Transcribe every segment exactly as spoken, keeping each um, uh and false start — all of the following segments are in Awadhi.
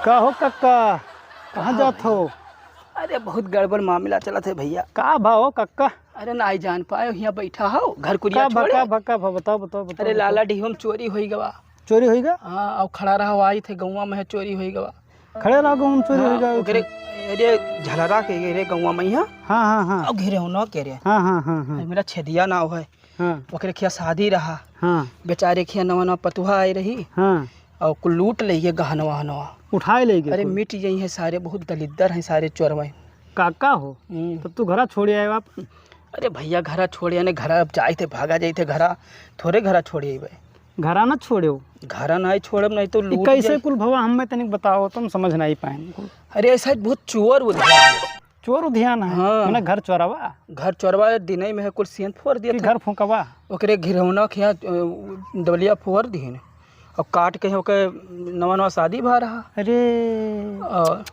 का हो कक्का, कहाँ का जात हो? अरे, बहुत गड़बड़ मामला चलत है भइया। का भा हो कक्का? अरे, नाई जान पाए, हियाँ बैठा हो, घर कुरिया का भा, छोड़े। का भा, का भा, बताओ, बताओ, बताओ, अरे, बताओ। लाला डीहवा में चोरी होई गवा। चोरी होई गा? हाँ, अउ खड़ा रहा, आई थे गौवा में चोरी होई गवा। खड़े रहा गौवा में चोरी हाँ, होई गा? ओकरे, अरे, झलरा के रे गौवा में यहाँ। हाँ, हाँ, हाँ। अउ घिरौना के रे। हाँ, हाँ, हाँ, हाँ। अरे, मेरा छेदिया नाव है। हाँ। ओकरे खिया शादी रहा। हाँ। बेचारे खिया नवा नवा पतुहा आई रही। हाँ। अउ कुल लूट ले ये गहनवा वहनवा। उठाए ले गए अरे कुल। मिट गई है सारे, बहुत दलिद्दर हैं सारे चोरवा। काका हो, हम्म। तब तू घरा छोड़े आए आप? अरे भइया, घरा छोड़े आने, घरा अब जाए थे, भागा जाए थे घरा, थोड़े घरा छोड़े आए बे। घरा ना छोड़े हो? घरा नाई छोड़ब, नहीं तो ई लूट कैसे जाए। कुल भवा, हमें तनिक बताओ, तुम समझ नहीं पाए कुल। अरे ऐसा बहुत चोर उधर। चोर उधियान है, हाँ। मने घर चोरवा? घर चोरवा दिनई में है, कुल सियन फोर दिया कि था। घर फूंकवा? ओकरे घिरौना खिया, अ, दवलिया फोर दिहिन। अउ काट के ओके नवा नवा शादी भा रहा। अरे। अ,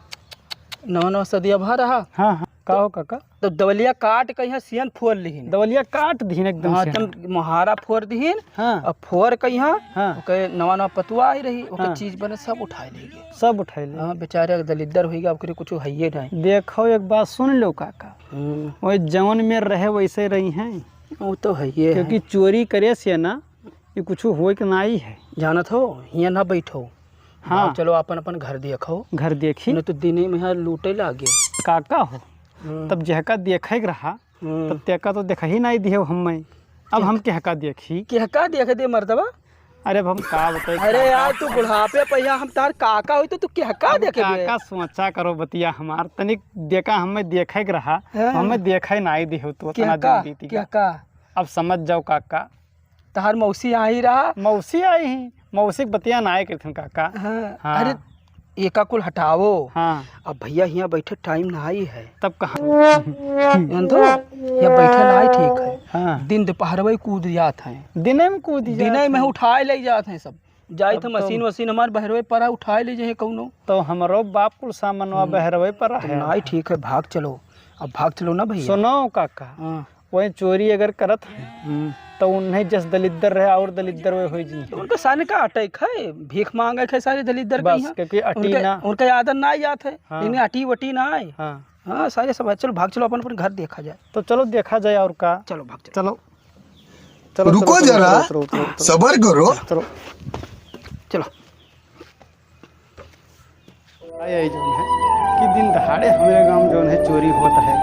नवा नवा शादिया भा रहा। हाँ, हाँ। का हो काका? तो दवलिया काट के यहाँ सियन फोर लिहिन। दवलिया काट दिहिन एकदम हाँ, से। एकदम मोहारा फोर दिहिन। हाँ। अउ फोर के यहाँ हाँ। ओके नवा नवा पतुआ आई रही, ओके हाँ। चीज बने सब उठाए ले गए। सब उठाए ले। हाँ, बेचारे दलिद्दर होई गया, ओकरे कुछ हइये नहीं। देखो, एक बात सुन लो काका, हम्म। वो जौन में रहे वैसे रही हैं। वो तो हइये है। क्योंकि चोरी करे से ना, ये कुछ होए के नाई है। जानत हो, हियाँ ना बैठो। हाँ। भाग चलो, अपन अपन घर देखो। घर देखी। नहीं तो दिने में यहाँ लूटे लागे। काका हो, हम्म। तब जेहका देखे के रहा, हम्म। तब तेका तो देखा ही नाई दिहे हमें। अब हम केहका देखी? केहका देखे दे मर्दवा? अरे, अब हम का बताई, अरे काका। यार, तू बुढ़ापे पे यहाँ हम तार काका होई तो तू केहका अब देखे बे? काका सोचा करो बतिया हमार, तनिक देखा हमें देखे के रहा, हाँ। हमें देखे नाई दिहे तू उतना केहका, दिन बीती का। केहका? अब समझ जाओ काका। तहार मौसी आई रहा? मौसी आई ही, मौसी के बतिया नाई करथिन काका। हाँ। हाँ। अरे, एका कुल हटाओ। हाँ। अब भइया हियाँ बैठे टाइम नाई है। तब कहाँ? जान तो, हियाँ बैठे नाई ठीक है। हाँ। दिन दोपहरवे कूद जात हैं। दिने में कूद जात दिने में हैं। उठाए ले जात हैं सब। जाई तब तो तो मशीन वशीन हमार बहरवे परा उठाए ले जाए कौनो। तो हमरो बाप कुल सामनवा हम्म। बहरवे परा तो है। नाई ठीक है, भाग चलो। अब भाग चलो ना भइया। सुनो काका। हाँ। वही चोरी अगर करत हैं, हम्म। तो उन्हें जस दलिद्दर रहे और दलिद्दर वही होई जी। तो उनका सारे का अटैक है, भीख मांगे है सारे दलिद्दर का बस, यहाँ। क्योंकि अटी उनके, ना। उनका आदत ना जात है, हाँ। इन्हें अटी वटी ना आए। हाँ। हाँ, सारे सब है। चलो भाग चलो, अपन अपन घर देखा जाए। तो चलो देखा जाए और का। चलो भाग चलो। चलो। चलो, रुको चलो, चलो, जरा, चलो, चलो, चलो, चलो। सबर करो। चलो। चलो। आए, आए जौन है कि दिन दहाड़े हमरे गाँव जौन है चोरी होत है,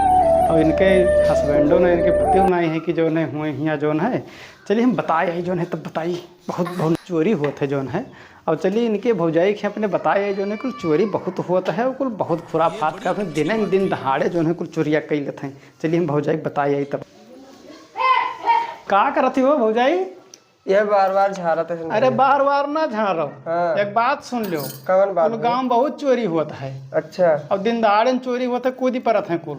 और इनके हस्बैंडो ना, इनके पतियो ना है कि जौन है हुए हियाँ जौन है। चलिए हम बताए आई जौन है, तब बताई बहुत बहुत चोरी होत है जौन है। और चलिए इनके भौजाई के अपने बताए आई जौन है कुल चोरी बहुत होत है, और कुल बहुत खुराफात का अपने दिन दिन दहाड़े जौन है कुल चोरिया कई लेत हैं। चलिए हम भौजाई के बताए आई तब। का करत ही हो भौजाई? ये बार बार झारत है। अरे बार बार ना झारो। हाँ। एक बात सुन लो। कौन बात कुल है? गाँव बहुत चोरी होत है। अच्छा। और दिन दहाड़े में चोरी होत है, कूदी परत है कुल।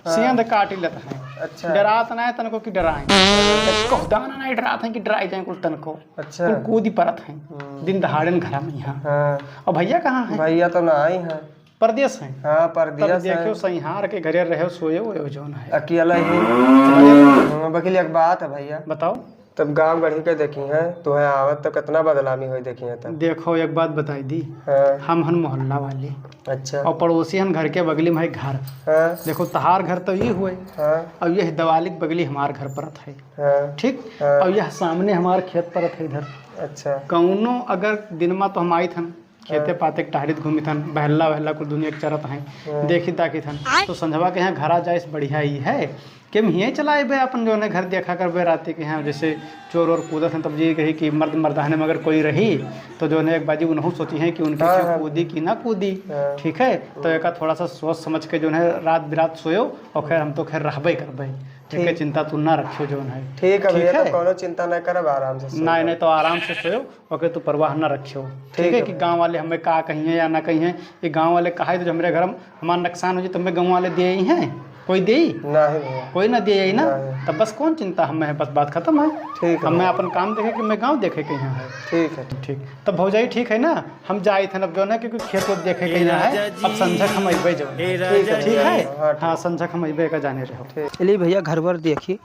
हाँ। सियंध काटी लेत है। अच्छा। डरात ना है तनको कि डराए। कहदान ना डरात है कि डराए जाए कुल तनको। अच्छा। कुल कूदी परत है। हम्म। दिन दहाड़े में घरा में यहाँ। हाँ। और भैया कहाँ है? भैया तो ना आई है। परदेस हैं। हाँ, परदेस तब देखियो, हैं। सैहार के घरे रहे, सोए हुए जौन है। अकेला ही। हाँ, बकिल एक बात है भैया। बताओ। तब गाँव गढ़ी के देखी हैं, तुहें आवत तो कितना बदनामी होई देखी हैं तब। देखो, एक बात बताई दी। हाँ। हम हन मोहल्ला वाले। अच्छा। और पड़ोसी हन घर के बगली में है घर। हाँ। देखो, तहार घर तो ई हुए। हाँ। और यह दवाली के बगली हमार घर परत है। हाँ। ठीक? हाँ। और यह सामने हमार खेत परत है इधर। अच्छा। कौनो अगर दिन मा तो हम आई थन, खेते हाँ। पाते के टहरित घूमित हन, बहल्ला वहल्ला कुल दुनिया के चरत हैं, हाँ। देखित दाखित हन। तो संझवा के यहाँ घरा जाए से बढ़िया ई है कि हम हियाँ चला अइबे, अपन जौन है घर देखा करबे राती के यहाँ, जैसे चोर ओर कूदत हैं, तब जी कही कि मर्द मर्दाहने में अगर कोई रही, तो जौन है एक बाजी उनहू सोची हैं कि उनके हाँ, खेत हाँ। कूदी कि ना कूदी, हाँ। ठीक है? तो एका थोड़ा सा सोच समझ के जौन है रात बिरात सोयो, और खैर हम तो खैर रहबे करबे, ठीक है? ठीक। चिंता तू ना रखियो जौन है, ठीक है ठीक भैया, है? तो कौनो चिंता ना करब, आराम से सोयो। नहीं, नहीं, तो आराम से सोयो। ओके, तू परवाह ना रखियो, ठीक ठीक है, है कि भैया। गाँव वाले हमें का कहिए या ना कहिए, ये गाँव वाले कहा तो जो हमरे घर में हमारा नुकसान हो जाए तो हमें गाँव वाले दे ही हैं, कोई दे ही? नहीं भैया। कोई ना दे ही ना, नहीं। तब बस कौन चिंता हमें है, बस बात खत्म है। ठीक है हमें भैया। अपन काम देखे कि मैं गाँव देखे के यहाँ है। ठीक है। ठीक, तब भौजाई ठीक है ना, हम जाए थे अब जौन है क्योंकि खेत वेत देखे के यहाँ है, अब संझक हम अइबे जौन है। ठीक है ठीक भैया। है? हाँ, ठीक। हाँ, संझक हम अइबे का जाने रहो। ठीक। चलिए भैया, घर वर देखी,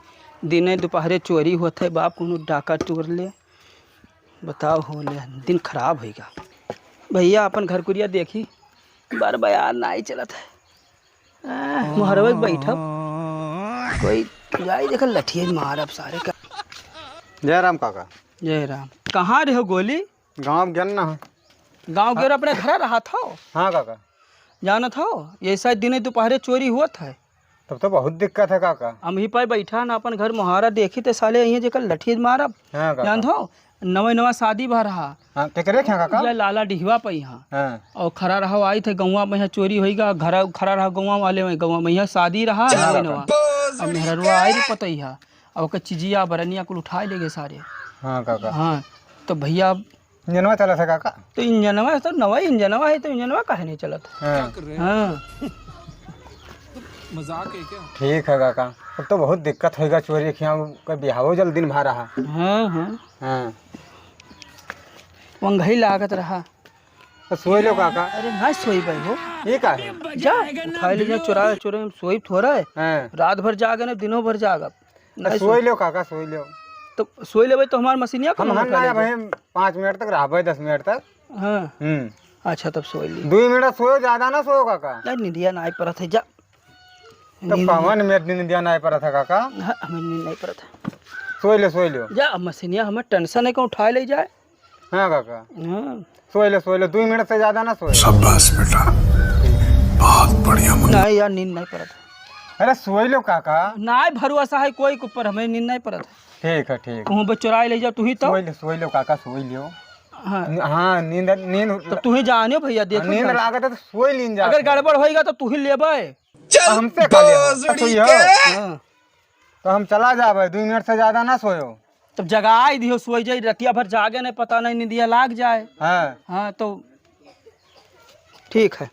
दिने दोपहरे चोरी होत है, बाप कोनो डाका चोर ले। बताओ हो ले, दिन खराब होइगा। भैया, अपन घर कुरिया देखी, बार बयार नाई चलत है। आह, मोहरवे के बैठब। कोई जाई देखा लठिए मारब सारे का। जय राम काका। जय राम। कहाँ रहो गोली? गाँव गेन ना। गाँव गेन अपने घरे रहत हो? हाँ काका। जानत हो, यही साइड दिने दुपहरे चोरी होत है। तब तो बहुत दिक्कत है काका। हम ही पाए बैठा ना अपन घर मोहारा देखी ते साले यहीं जेकर लठिए मारब। हाँ काका। जानत हो, नवा नवा शादी भा रहा। हाँ, केकरे ख्या काका? या लाला डिहवा पे यहाँ। हाँ। और खड़ा रहो, आई थे गौवा में यहाँ चोरी होइगा, घर खड़ा रहा गौवा वाले में, गौवा में यहाँ शादी रहा, नवा नवा। अब मेहररुआ आई रे पतैया, अब ओकर चिजिया बरनिया कुल उठाए ले गए सारे। हाँ काका। हाँ, तो भैया इंजनवा चलत है काका? तो इंजनवा है, तो नवा इंजनवा है, तो इंजनवा काहे नहीं चलत? हाँ। हाँ। मजाक है क्या? ठीक है काका, अब तो बहुत दिक्कत होइगा चोरी के, यहाँ का बिहावो जल्दी में भा रहा। हाँ, हाँ। हाँ। वंघई लागत रहा। तो सोई लो काका। अरे ना सोई भाई हो। ये का है? जा, उठाए ले जा, चोरा, चोरा, हम सोई थोड़ा है। हाँ। रात भर जागे ना, दिनों भर जागब। तो नहीं सोई सोई। लो काका, सोई लो। तो सोई लेबे तो हमार मशीनिया हम कौन हन उठा ना ले जाए? भाई, पाँच मिनट तक रहबे, दस मिनट तक। हाँ। हम्म। अच्छा, तब सोई ली। दुई मिनट सोयो, ज्यादा ना सोयो काका। नहीं, निंदिया नाई परत है, जा। तो नींद कौन मिनट निंदिया नाई परत है काका? हाँ, हमें नींद नहीं परत है। सोई ले, सोई ले। जा, अब मशीनिया हमें टेंशन है, कौन उठाए ले जाए? हाँ काका। हाँ। सोई ले, सोई ले, दुई मिनट से ज्यादा ना सोए। शाबाश बेटा, बहुत बढ़िया मुन्ना। नहीं यार, नींद नहीं परत। अरे सोई लो काका। नाई भरोसा है कोई के ऊपर, हमें नींद नहीं परत है। ठीक है, ठीक। तू बे चुराए ले जाओ, तू ही तो। सोई ले, सोई लो काका, सोई लियो। हाँ। न-, हाँ, नींद, नींद तो तू ही जाने भैया, देख हाँ, नींद लागत है तो सोई लीन जा। अगर गड़बड़ होइगा तो तू ही लेबे। चल हमसे खा ले। बजरी सोई हो। के। हाँ। तो हम चला जाबे, दुई मिनट से ज्यादा ना सोयो। तब जगाई दियो, सोई जाई, रतिया भर जागे नहीं, पता नहीं निंदिया लाग जाए। हाँ। हाँ, तो ठीक है,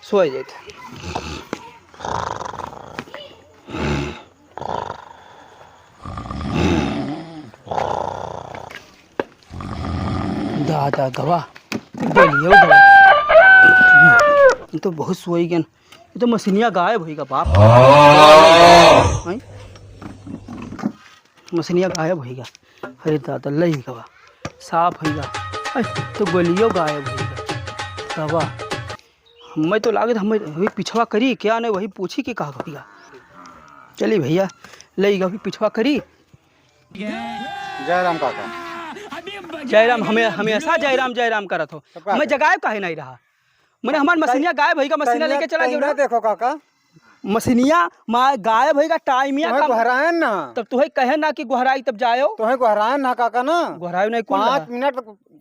सोई जाइत। दादा गवा, बोलियो गवा। ये तो बहुत सोई गन। ये तो मशीनिया गायब होइगा बाप। हैं? मशीनिया गायब होइगा। अरे दादा, लई गवा, साफ होइगा। ऐ, तो गोलियो गायब होइगा। गवा, हमें तो लागत, हमें वही पिछवा करी, क्या नहीं वही पूछी कि कहा होइगा। चली भैया, लई गवा, वही पिछवा करी। जय राम काका। जय राम, हमें हमेशा जय राम, जय राम करत हो। तब का हमें करे? जगायब काहे नहीं रहा? मने हमार मशीनिया गायब होइगा, मशीनिया लेके चला गयो ना। देखो काका। मशीनिया मा-, गायब होइगा, टाइमिया तोहे कम। गोहरायन ना। तब तोहे कहे ना कि गोहराई तब जायो। तोहे गोहरायन ना काका ना। गोहरायो नहीं कुल पाँच रहा। मिनट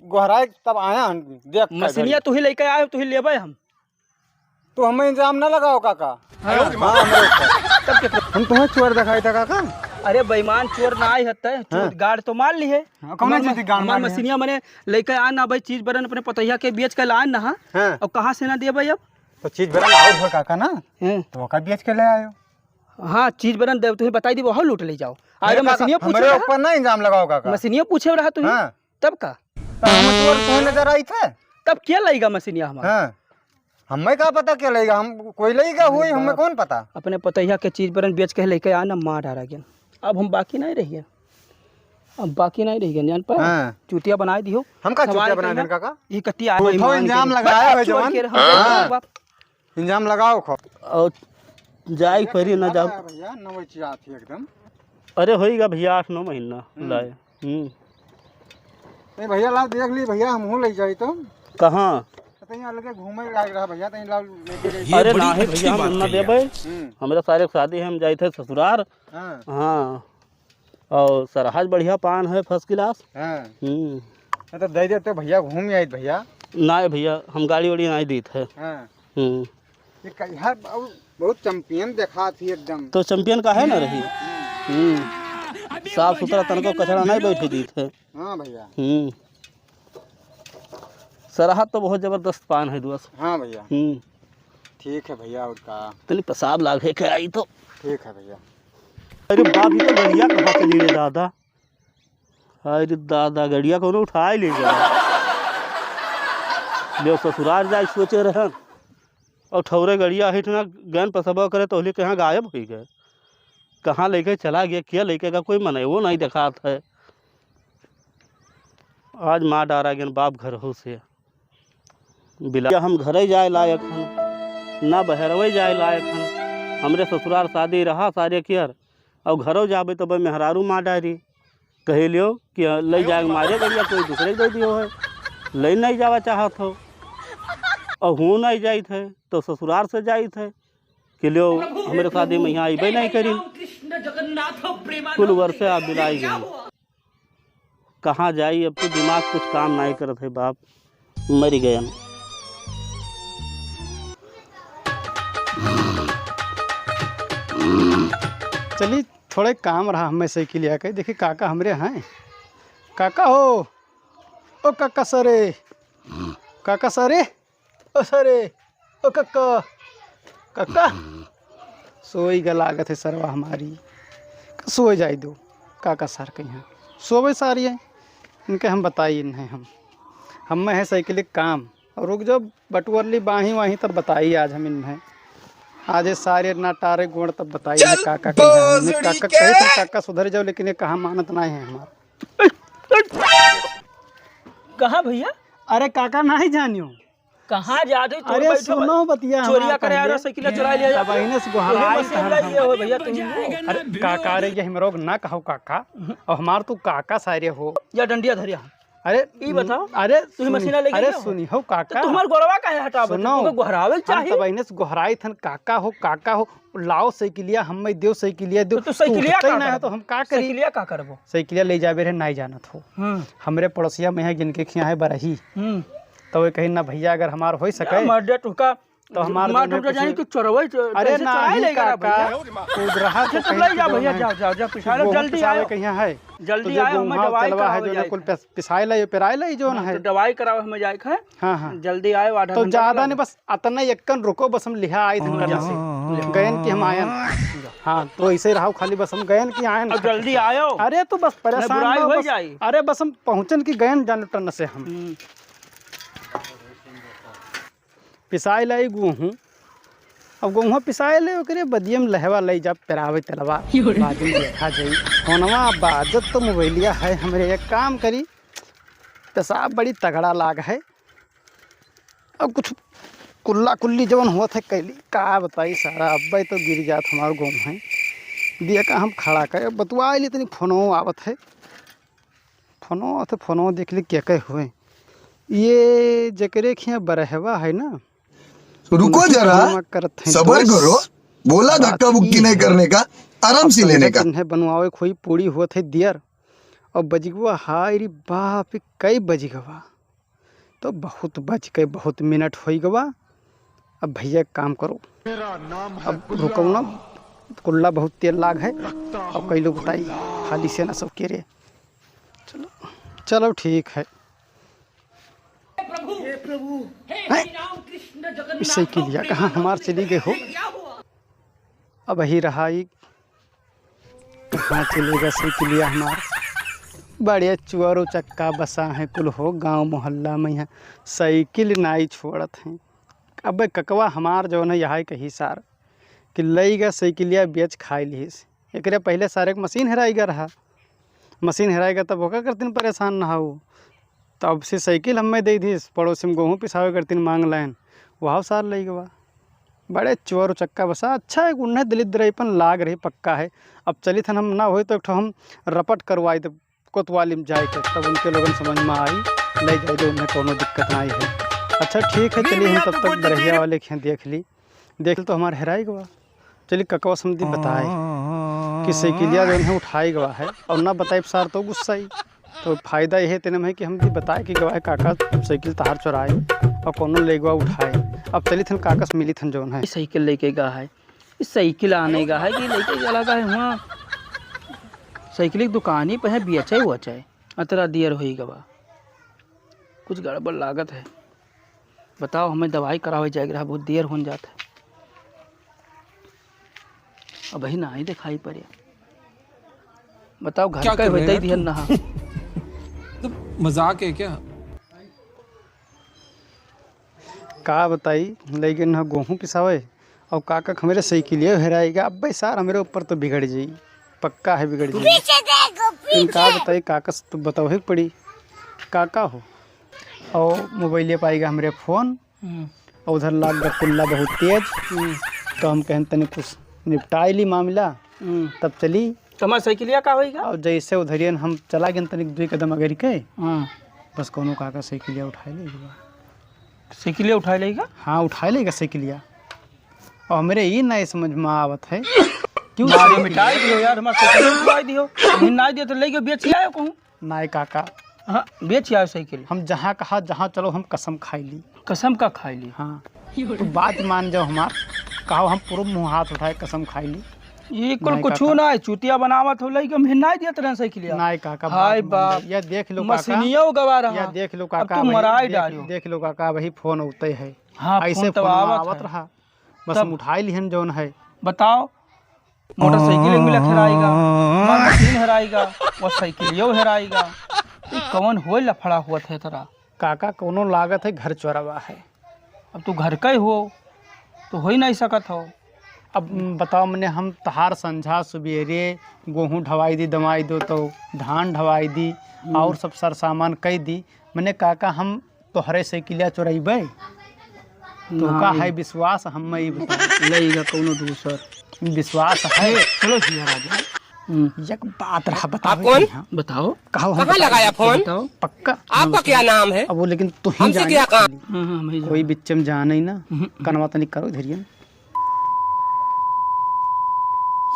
गोहराई तब आया हम, देख के मशीनिया घड़ी। तू ही लेके आयो, तू ही लेबे हम। तो हमें इंजाम ना लगाओ काका। हाँ। हाँ, हमरे ऊपर। तब के हम तुम्हें चोर दिखाई था काका। अरे बेईमान चोर ना आई हत्ते, चोर हाँ। गाड़ तो मार ली है। हाँ, कौन हमार चीज म-, गाड़ हमार मार ली है? मशीनिया मने लेके आ ना भाई, चीज बरन अपने पतैया के बेच के लान ना, हाँ? हाँ। और कहाँ से ना दिए भाई अब? तो चीज बरन और हो काका ना? हैं? तो ओका बेच के ले आयो। हाँ, चीज बरन दे, तुम्हें बताई दी, वहाँ लूट ले जाओ। अरे अरे काका, मशीनिया पूछे हमरे रहा? ऊपर ना इंजाम लगाओ काका। मशीनिया पूछे रहा तुम्हें? हाँ। तब का? तो हम चोर तुम्हें नजर आई थे? तब क्या लाइगा मशीनिया हमारा? हाँ। हमें का पता क्या लइगा, हम कोई लइगा हुई, हमें कौन पता? अपने पतैया के चीज बरन बेच के लेके आना, मार डारा गया। अब हम बाकी नहीं रहिए, अब बाकी नहीं रहिए, जान पा? हाँ। चूतिया बनाए दियो। हम का चूतिया बनाए देन काका? ये कत्ती आए उठो, बेईमान इंजाम के। लगाए बस, हो चोर जवान। के रहो, हाँ। बाप। इंजाम लगाओ खो। और जाए परी ना जाओ। भैया, नवे चिरात ही एकदम। अरे होइगा भैया, आठ नौ महीना हम्म। लाए। हम्म। ए भैया, लाओ देख ली भैया, हमहूँ लइ जाई तो। कहाँ? तो यहाँ लगे घूमे लाग रहा भैया, तो यहाँ लाओ लेके गई। ये अरे बड़ी नाहीं अच्छी भैया, हम बात ना कही देबे। आप। हम्म। हमरे सारे के शादी है, हम जाई थे ससुरार। हाँ। हाँ। और सरहज बढ़िया पान है, first class। हाँ। हम्म। हाँ, तो दे देते भैया, घूम आइत भैया। नाहीं भैया, हम गाड़ी वाड़ी नाहीं दीत है। हाँ। हम्म। ये कहिया बहुत, बहुत champion देखात ही एकदम। तो champion काहे ना रही? हम्म। हम्म। साफ सुथरा, तनको कचरा नहीं बैठे दीत है। हाँ भैया। हम्म। सरहज तो बहुत जबरदस्त पान है दोस्त। हाँ भैया। हम्म। ठीक है भैया, और का? तनी पेशाब लागे के आई तो। ठीक है भैया। अरे बाप, ये तो गड़िया कहाँ चली रे दादा? अरे दादा, गड़िया कोनो उठाए ले गया। जो ससुरार जाए सोचे रहन, और ठौरे गड़िया हिट ना गन पसबा करे तो होली कहाँ गायब हो गए। कहाँ लेके चला गया, क्या लेके का, कोई मनई वो नहीं देखात है। आज मार डारा गन बाप घर हो से। बिला हम घरे जाए लायक हन, ना बहरवे जाए लायक हन। हमरे ससुरार शादी रहा सारे कियर, और घरो जाबे तब मेहरारू मार डारी। कहे लियो कि ले जाए मारे बढ़िया कोई दूसरे के दे दियो है, ले नहीं जावा चाहत हो। और हूँ नहीं जाइत है तो ससुरार से जाइत है कि लियो हमरे शादी में यहाँ अइबे नहीं करी। कुल वर्षे आप बिलाई गए। कहाँ जाई, अब तो दिमाग कुछ काम नाहीं करत है बाप, मरि गयन। चली, थोड़े काम रहा हमें साइकिलिया के, देखी काका हमरे हैं। काका हो, ओ काका सरे, काका सरे। ओ सरे, ओ कक्का, कक्का, सोई ग लागत है सरवा हमारी, सोए जाए दो, काका सर के यहाँ सोवे सारी है, इनके हम बताई नहीं हम, हम में है साइकिल के काम, और रुक जाओ बटुअरली बाही वाही तब बताई आज हम इन्हें, आज ये सारे ना टारे गोड़ तब बताई इन्हें काका के यहाँ, इन्हें काका कहे थे काका सुधर जाओ, लेकिन ये कहाँ मानत नहीं है हमारा। कहाँ भैया? अरे काका नहीं जानियो। कहाँ जात हो? अरे सुनो बतिया चोरिया करे आ रहा, साइकिल चुरा लिया। तब अहिने से गोहराई था हम। भैया तुम। अरे काका रे, ये हमरो ना कहो काका, और हमार तू काका सारे हो। या डंडिया धरिया। अरे ई बताओ, अरे तू ही मशीन लेके अरे सुनी हो काका, तो तुम्हार गोड़वा काहे हटावत? सुनो, तुमको गोहरावे के चाही। तब अहिने से गोहराई थन, काका हो, काका हो, लाओ साइकिलिया, हम मैं देव साइकिलिया देव। तो तू साइकिलिया का करबो? तो हम का करी? साइकिलिया का करबो? साइकिलिया ले जाबे रहे, नाई जानत हो। हम्म। हमरे पड़ोसिया में है, जिनके खिया है बरही। हम्म। तो वे कही, "ना भैया, अगर हमार हो सके, मर दे तुका, तो हमार मार जो है टूट जाए कुछ।" कि चोरवे, अरे पैसे ना, चुराए ही लेगा काका, भैया। खुद रहा तो अच्छा, तो कहीं ले जा जो भैया, है, जाओ, जाओ, जाओ, पिसा लो, जल्दी आओ। कहीं है, जल्दी तो जो आओ, हमें गोहा दवाई तलवा है, करावे जो है जाए कुल के। पिस-, पिसाए ला, ये पेराए ला, ये जो हाँ, है। तो दवाई करावे हमें जाए के है। हाँ, हाँ। जल्दी आए, आधा तो घंटा ज्यादा लगे। नहीं, बस अतना एक्कन रुको, बस हम लिहा आए थे हाँ, टन से। हाँ, हाँ, गयन की हम आयन। हाँ, तो ऐसे रहो खाली, बस हम गयन की आयन। अब जल्दी आयो। अरे, तू बस परेशान बुराई ना हो, हो बस। जाई। अरे, बस हम पहुँचन की गयन जान टन से हम। हम्म। पिसाए लाई गेहूँ। अब गेहूँ पिसाए ले, ओकरे बदियम लहवा लई जा, पेरावे तलवा। यो रे। बाद में देखा जाई। फोनवा बाजत तो मोबाइलिया है हमरे, एक काम करी, पेशाब बड़ी तगड़ा लाग है। अब कुछ कुल्ला कुल्ली जवन होत है कैली, का बताई सारा, अब्बे तो गिर जात हमार गोम है। दिया का हम खड़ा करे, बतुआ ली तनी, फोनो आवत है। फोनो आवत है, फोनो देख ली क्या कहे हुए। ये जकरे खिया बरहवा है ना, रुको उनके जरा, फोनवा करत हैं सबर दोस्त। करो, बोला बात धक्का मुक्की ई नहीं है। करने का, आराम अब से लेने पंकज का। इन्हें बनवावे खोई पूरी होत है दियर। और बजगवा हाय रे बाप, कई बजगवा। तो बहुत बज के बहुत मिनट होई गवा। अब भैया एक काम करो, अब रुको ना, कुल्ला बहुत तेल लाग है, अब कई लोग बताई, हाली से ना सब के रे। चलो, चलो ठीक है। हैं? ई साइकिलिया कहाँ हमार चली गए हो? अब ही रहा ई कहाँ चले गा साइकिलिया हमार? बड़े चुअर उचक्का बसा है कुल हो, गाँव मोहल्ला में यहाँ साइकिल नाई छोड़त हैं। अबे ककवा हमार जौन है, यहाँ कही सार कि लई गा साइकिलिया बेच खाई लिहिस। एकरे पहिले सारे के मशीन हेराई गा रहा, मशीन हेराई गा तब ओका करतिन परेशान ना हो। तब से साइकिल हमें दे दीस, पड़ोसी में गेहूँ पिसावे करतिन मांग लाइन, वहाँ सार लई गवा। बड़े चोर उचक्का बसा, अच्छा है, उन्हें दलिद्र अपन लाग रही, पक्का है। अब चलित हन हम ना होई तो एक ठो हम रपट करवाई दे कोतवाली में जाए के, तब उनके लोगन समझ में आई, ले जाए दे, उन्हें कोनो दिक्कत ना आई है। अच्छा ठीक है, चलिए हम तब तक बरहिया वाले के यहाँ देख ली, देख ली तो हमार हेराई गवा। चलिए ककवा समधी बताए कि साइकिलिया जौन है उठाई गवा है और ना बताए सार तो गुस्सा आई। तो फायदा यह तेने में है कि हम जी बताए कि गवा है काका साइकिल तहार चुराए और कोनो ले गवा उठाए। अब चलित हन काका से मिलित हन जौन है। साइकिल लेके गा है, ई साइकिल आने गा है कि लेके चला गा है हुआँ। साइकिल की दुकानी पे है, बेचे वचे। अतरा देर होई गवा। कुछ गड़बड़ लागत है। बताओ, हमें दवाई करावे जाए के रहा, बहुत देर होन जात है। अबही नाहीं दिखाई पड़े। बताओ, घर क्या का कर रहे होते ही हैं दिहन तुम? नहा। तो मजाक है क्या? का बताई, लइगन ह गोहूँ पिसावे, अउ काका क हमरे साइकिलिया हेराइगा। अब्बे सार हमरे ऊपर तो बिगड़ जाई, पक्का है बिगड़ जाई। पीछे देखो, लेकिन का पीछे। बताई, काका से तो बतावे के पड़ी, काका हो। अउ मोबाइलिया पाइगा हमरे फोन, हम्म। और उधर लाग गया कुल्ला बहुत तेज। हम्म। तो हम कहन तनी कुछ निपटाई ली मामला, हम्म। तब चली। तो हमार साइकिलिया का होइगा? और जैसे उधरियन हम चला गए तनिक दुई कदम अगर के, हाँ। बस कोनो काका साइकिलिया उठाए लेगा। साइकिलिया उठाए लेगा? हाँ, उठाए लेगा साइकिलिया। और हमरे ई नहीं समझ में आवत है, क्यों मारे साइकिलिया मिटाई दियो यार, हमार साइकिलिया उठाए दियो। नहीं दियो तो लेके बेच आयो कहूँ। नाय काका। हाँ, बेच आयो साइकिल। हम जहाँ कहा, जहाँ चलो, हम कसम खाई ली। कसम का खाई ली? हाँ। तू बात मान जाओ हमार, कहो हम पूरा मुँह हाथ उठाए कसम खाई ली। ये कुल नाय कुछू काका। ना है, चूतिया बनावत हो, लइके हम हिन्नाई देत रहन साइकिलिया। नाय काका, हाय बाप मान बाप। जाओ। या देख लो काका। मशीनिया गवा रहा। या देख लो अब काका, तू वही मराई देख, डालियो। देख लो काका, वही फोन उठते है। हाँ, ऐसे फोन तो फोन आवत आवत है। रहा। बस तब हम उठाई लिहन जौन है। बताओ। मोटरसाइकिल एक मिला हेराइगा, हमार मशीन हेराइगा, वो साइकिलियो हेराइगा। ये कौन होए लफड़ा हुआ थे तोरा? काका, कोनो लागत है घर चोरवा है। अब तू घर का ही हो, तो हो ही नहीं सकत हो। अब बताओ, मने हम तहार संझा सुबेरे गोहूँ ढवाई दी, दवाई दो तो धान ढवाई दी, हम्म। और सब सरसामान कई दी, मने काका हम तोहरे साइकिलिया चोरइबे? तोहका नाहीं। है विश्वास, हम ई बता। लइगा कौनो दूसर। विश्वास है। चलो हिया राजा। हम्म। एक बात रहा, बताओ आप कौन? कि हाँ। बताओ। कहो हम कहाँ बताई लगाया दी। फोन? बताओ। पक्का। आपका क्या नाम है? अब वो लेकिन तू ही हमसे जाने क्या काम? खाली। हाँ, हाँ, हम ही जाने। कोई बिच्चे में जाने ही ना। हम्म। कनवा तनी करो धरियन।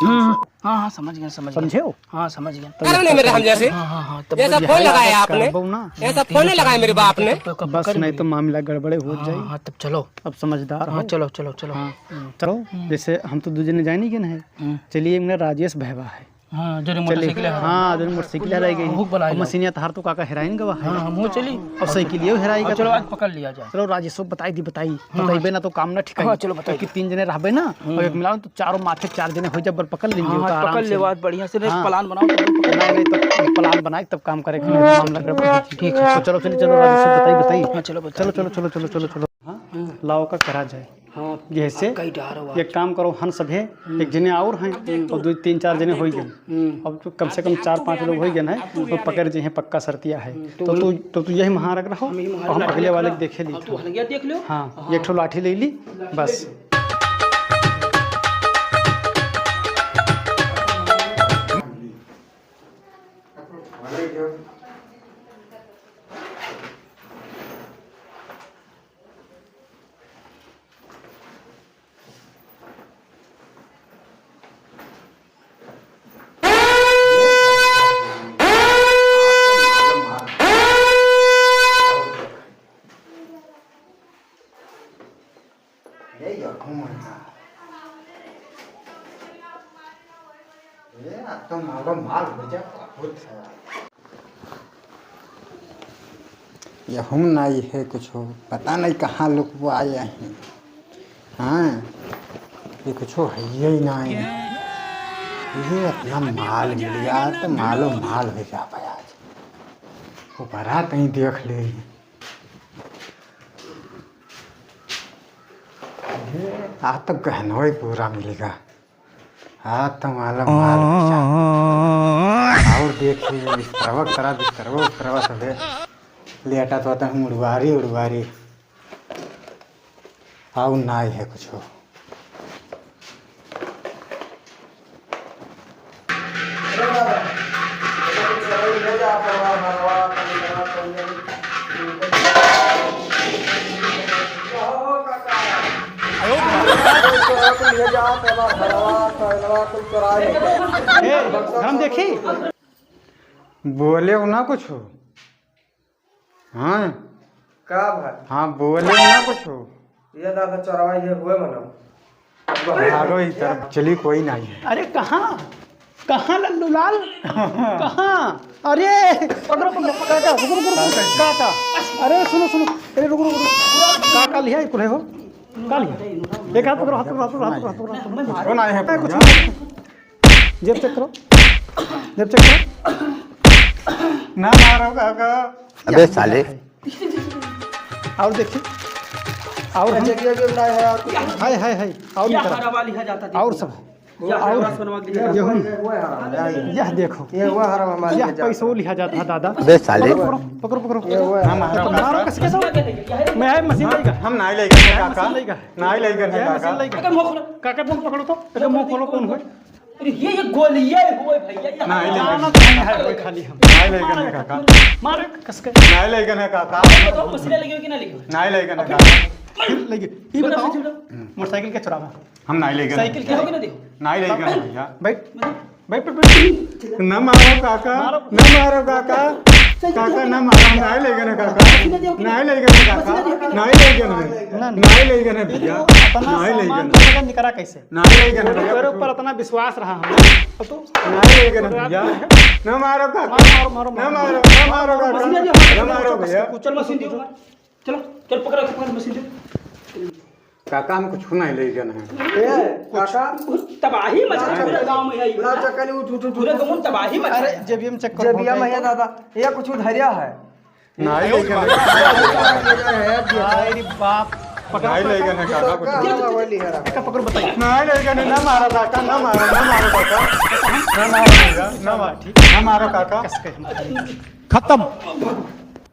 हाँ, हाँ, हाँ, समझ गया, समझ गया। समझे हो? हाँ, समझ गया। तब करो ना मेरे हम जैसे। हाँ, हाँ, हाँ, तब जैसा जब फोन लगाया आपने, करबो ना। ऐसा फोन नहीं लगाया मेरे बाप ने। तब तो बस पकड़ नहीं तो मिली। मामला गड़बड़े हो हाँ, जाए। हाँ, तब चलो। अब समझदार हाँ, हो। चलो, चलो, चलो। हाँ, हम्म। चलो, हम्म। जैसे हम तो दू जने जाए नहीं गए हैं। हम्म। चलिए, मेरा राजेश भैया है। हाँ, जो चलिए। मोटरसाइकिल है। हाँ, जो मोटरसाइकिल रह गई। भूख बनाई अब लो। मशीनिया तहार तो काका हेराइन गवा है। हाँ, हम वो चली। अब साइकिलियो हेराई अब गवा चलो, है। आज पकड़ लिया जाए। चलो, राजेश, बताई दी, बताई। हाँ, बताइबे हाँ। ना तो काम ना ठिकाई। हाँ, चलो, बताई क्योंकि दी। तीन जने रहबे ना, हम्म। और एक मिलाओ तो चारों माथे चार जने हो जब बल पकड़ लेंगे, हाँ, तो हाँ, आराम पकड़ से। ले बात बढ़िया से, रे, हाँ। प्लान बनाओ, तब पकड़ नहीं, ले। नहीं, तो प्लान बनाई तब काम करे, हाँ। मामला गड़बड़ हो जाए। ठीक है। तो चलो, चलो, चलो, राजेश, बताई, बताई। हाँ, चलो, बताई। चलो, चलो, चलो, चलो, चलो, चलो। हाँ, हाँ। लाओ का करा जाए। हाँ, जैसे अब कई डारो बात। एक काम करो, हम सभे हम्म। एक जने और हैं, हम्म। और दो तीन चार जने हो ही गए। हम्म। अब तो कम से कम चार पाँच लोग हो ही गए हैं, तो पकड़ जे हैं, पक्का शर्तिया है। हम्म, तो तो तू, तो तू यही महारक रहो, हम यही महारक और हम रखो। अगले वाले के देखे ली अब तू था। अलगिया देख लो। हाँ, हाँ। एक ठो लाठी ले ली, लाठी बस। ले ली। ए, यखो मना। ए, अब तो मारो माल हो जा, बहुत है। यहूँ नाई है कुछो, पता नहीं कहाँ लुकवाए हैं। हाँ, ये कुछो है ही नाई। ये अपना माल मिल गया तो मालो माल हो जा भाई आज। ऊपरा कहीं देख ले। ये आ तो गहनोई पूरा मिल गया। हाँ, तो मालूम, माल पीछा। और देखिए, बिस्तरवा तरा, बिस्तरवा, उस्तरवा सब है। लेटा तो आता हूँ उड़वारी, उड़वारी। आओ, नाई है कुछ हो। ए, हम देखी। बोले हो ना कुछ। हाँ। का भाई? हाँ, बोले हो ना कुछ। ये दादा चोरवा ये हुए मनो। भागो इधर, चली कोई नहीं है। अरे कहाँ? कहाँ लल्लू लाल? कहाँ? अरे, पकड़ो, पकड़ो, काका, रुको, रुको, रुको, काका। अरे सुनो, सुनो, अरे रुको, रुको, रुको। काका लिया, एक हो? का लिया? एक हाथ पकड़ो, हाथ पकड़ो, हाथ पकड़ो, हाथ पकड़ो, हाथ पकड़ो। कौन आए हैं? कुछ नहीं। जेब चेक करो, जेब चेक करो। ना मारो काका। अबे साले। और देखिए, और हम, जेबिया भी उड़ाए है और कुछ। हाय, हाय, हाय, और क्या निकला। हरा वाली है जाता देखो। और सब है। यह और हरवास बनवा के ये लेके हुन, ये हुआ हराम, यह देखो, ये हुआ हराम हमारे यह लिए जाता पैसो है। लिहा जाता है दादा। बे साले। पकड़ो, पकड़ो, पकड़ो, पकड़ो। ये हुआ हराम। मारो, मारो, कस, कस। मैं है मशीन लेगा। हम नाहीं लेगा, मैं है काका। मशीन लेगा। नाहीं लेगा, मैं है काका। मशीन लेगा। अरे मुंह खोलो। काका मुंह पकड़ो तो। अरे मुंह खोलो, कौन है? अरे ये, ये गोलियां हुए भैया, ये नाहीं लेगा। जाना तो नहीं है, कोई खाली हम। नाहीं लेगा ना काका। मारो, कस के। नाहीं लेगा ना काका। बताओ, मशीन लेगे कि ना लेगे? नाहीं लेगा ना काका। फिर लेगे। ये बताओ, मोटरसाइकिल के चुरावा। हम नाहीं लेगन है। साइकिल के हो कि ना दियो? नाहीं लेगन है भैया। बैठ, बैठ, बैठ, बैठ। न मारो काका, मारो। न मारो काका। काका न मारो, हम नाहीं लेगन है काका। नाहीं लेगन है काका। नाहीं लेगन है। ना, ना। नाहीं लेगन है भैया। इतना नाहीं सामान लेगन। का निकरा कैसे? नाहीं लेगन है भैया। तेरे ऊपर इतना विश्वास रहा हमें। अब तू नाहीं लेगन है भैया। न मारो काका। मारो, मारो, मारो, न मारो। मारो, न मारो काका। न मारो भैया। चल मशीन दियो। चलो, चल पकड़, पकड़ मशीन दियो। काका, हम कुछ नाहीं लेगन है। ए, काका। तबाही मचा है पूरे गाँव में, है ना, पूरा। चक्कर उठ, उठ, उठ, पूरे उठ। गाँव में तबाही मचा है। अरे, जेबिया में चेक करो, जेबिया में है दादा, ये कुछ धरिया है। नाहीं लेगन है। अरे बाप, पकड़, नाहीं लेगन है काका, कुछ। काका, पकड़, बताइए। नाहीं लेगन है, न मारो काका, न मारो, न मारो काका। न मारो भैया, न मारो, ठीक। न मारो काका। कस के हम खत्म।